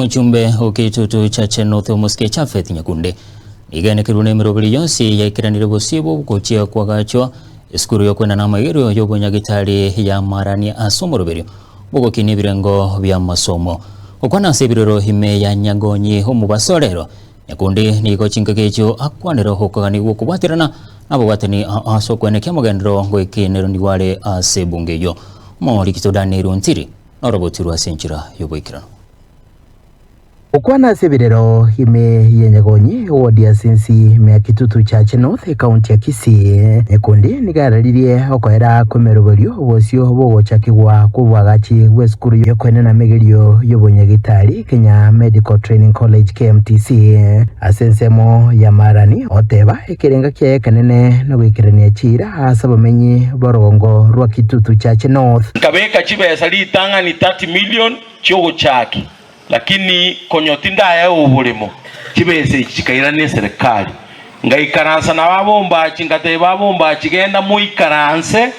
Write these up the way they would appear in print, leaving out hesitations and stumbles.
Omochumbe o Kitutu Chache North omosike Japhet Nyakunde nigo enekerwe nemeroberi yonsi yaikeranire bosio bw'ogochia kwagachwa esukuru y'okwenana amaigerio y'obonyagitari ya Marani ase omoroberio bw'ogokinia ebirengo bi'amasomo. Gokwana ase ebirero ime ya Nyagonyi omobaso rero, Nyakundi nigo chingaki echio akwanire okogania gw'okobwaterana nababwatani ase okwenekia omogenderero goikineraniwa are ase ebunge eyio. Omorikito Daniel Ontiri norobotirwe ase enchera y'oboikeranu. Gokwana ase ebirero ime ye Nyagonyi, ewodi ya Sinsi ime ya Kitutu Chache North, ekaunti ya Kisii, Nyakundi nigo araririe okoera kw'emeroberio obosio bw'ogochakigwa kw'oboagachi bw'esukuru y'okoenena emegerio y'obonyagitari, Kenya Medical Training College, KMTC, ase ensemo ya Marani, oteba ekerenga kiaye ekenene nogoikerania chiira ase abamenyi b'orogongo rwa Kitutu Chache North. Nkabeka chibesa ritang'ani 30 million chi'ogochaki, lakini konya tindayae oboremo, chibesa echi chikairana eserekari. Ngaikaransa nabo abombachi, ngatebia abombachi, Genda moikaranse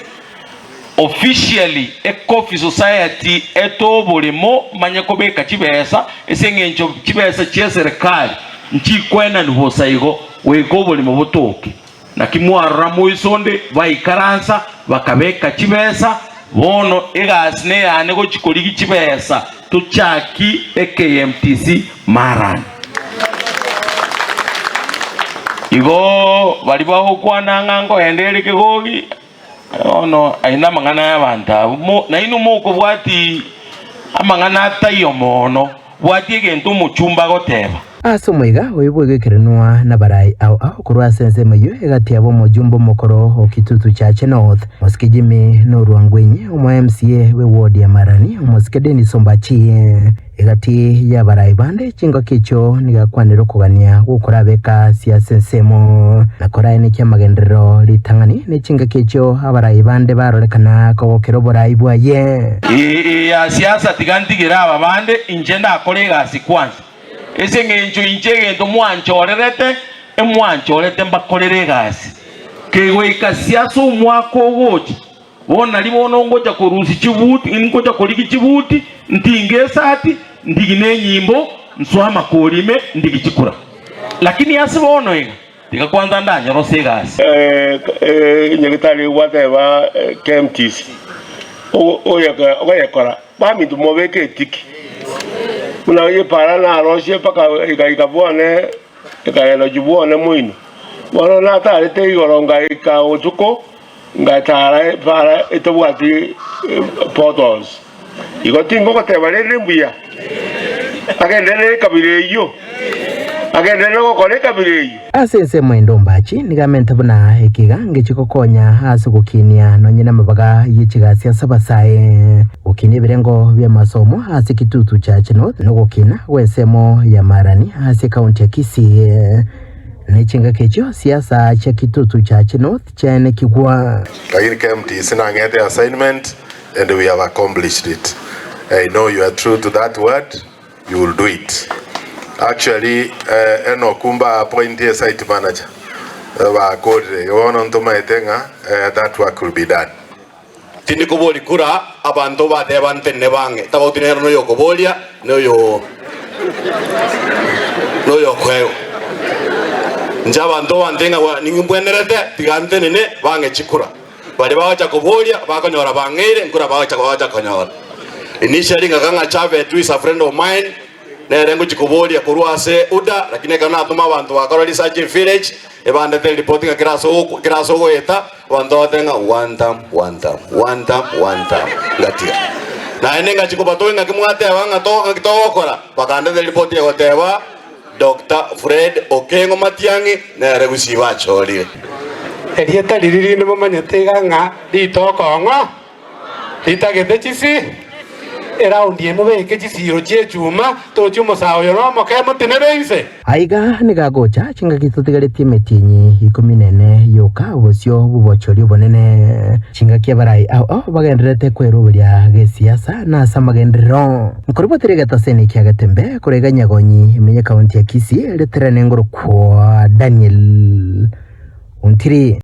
officially ecoffee society ete oboremo manye kobeka chibesa, ase eng'encho chibesa chi'eserekari nchikwenani bosa igo, goika oboremo botoke. Naki mwarora moiso onde baikaransa, bakabeka chibesa, bono egasi neyane gochia korigia chibesa tochaki eKMTC Marani. Igo baria bagokwana ng'a nkoenda ere kegogi, bono ayio namang'ana y'abanto abwo. Mo nainwe mokobwati amang'ana ataiyo mono, bwatia egento omochumba agoteba. Ase omoiga oyo bw'egekerenwa nabarai ao ao korwa ase ensemo eyio egati yabo omojumbe omokoro o Kitutu Chache North, Mosike Jimmy Norwangwenyi, omo MCA bwe ward ya Marani, Omosike Dennis Ombachi. Egati y'abarai bande chingaki echio nigo akwanire okogania gw'okorabeka ase ase ensemo, na koraenekia amagenderero ritang'ani, ne chingaki echio abarai bande barorekana kogokera oborai bwaye. Ee, ya siasa tiga ntigere aba bande, inche ndakore egasi kwanza. Ase engencho inche egento mwanchorerete, emwanchorete mbakorere egasi. Kegoika siasa omwaka ogocha, bono nario bono ngocha korusia chibuti, ngocha korigia chibuti, ntinge esati, ndige nenyimbo, nsoe amakori ime, ndige chikura. Lakini ase bono iga, tiga kwanza ndanyorose egasi. Nyagetari gwateba KMTC ogoyekora Baminto mobeke etiki, buna epara narosie mpaka ekaika bwane, ekagenda gochia bwane moino. Bono natarete igoro ngaika botuko, ngatara epara etabwati potholes. Igo tingogoteba rende mbuya, agenderere ekabira eyio, agenderere gokora ekabira eyio. Ase ensemo ende ombachi nigo amente buna ekiga ngechi gokonya ase ogokinia nonye namabaga ye chigasi ase abasae, gokinia ebirengo bi'amasomo ase Kitutu Church North na ogokina gw'ensemo ya Marani ase ekaunti ya Kisii. Ne chingaki echio siasa chia Kitutu Church North chiaenekigwa. Lakini KMTC nang'ete assignment and we have accomplished it. I know you are true to that word. You will do it. Actually eh, Enock mba appointie site manager eh, bakorire igo bono ntomaete ng'a eh, that work will be done. Tindi koboria kura abanto bateba ntenene bang'e, tofauti nero noyokoboria na oyo noyokoegwa. Inche abanto bante ng'a bwa ning'o mbwenerete, tiga ntenene bang'e chikura. Baria bagocha koboria bakonyora bang'eire nkura bagocha bagocha konyora. Initially ngaka ng'a Chafet who is a friend of mine nere ngochi koboria korwa ase UDA lakini ekero natoma abanto bakora research in village ebandete report ng'a kera ase ogo kera ase ogoeta abanto bagoteba ng'a one term, one term, one term, one term ngatiga. Naende ngachi kobatogia ng'aki mwateba ng'a to ng'aki togokora bakandetera report egoteba Doctor Fred Okengo Matiang'i nere gusii bachorire. Erieta riria rinde momanyete iga ng'a ritokoong'o ritagete chisi eraundi eye mobeke chisiiro chi'echuma tochie omosae oyo nomoke motenere inse. Aiga nigo agocha chingaki totigaretie emetienyi ikomi na ene yoka obosio bw'obochori obonene, chingaki abarai ao ao bagendererete kweroberia gesiasa na ase amagenderero. Nkorobotera egetaseni kia Getembe korwa iga Nyagonyi ime y'Ekaunti ya Kisii, ritere nengoro kwa Daniel Ontiri.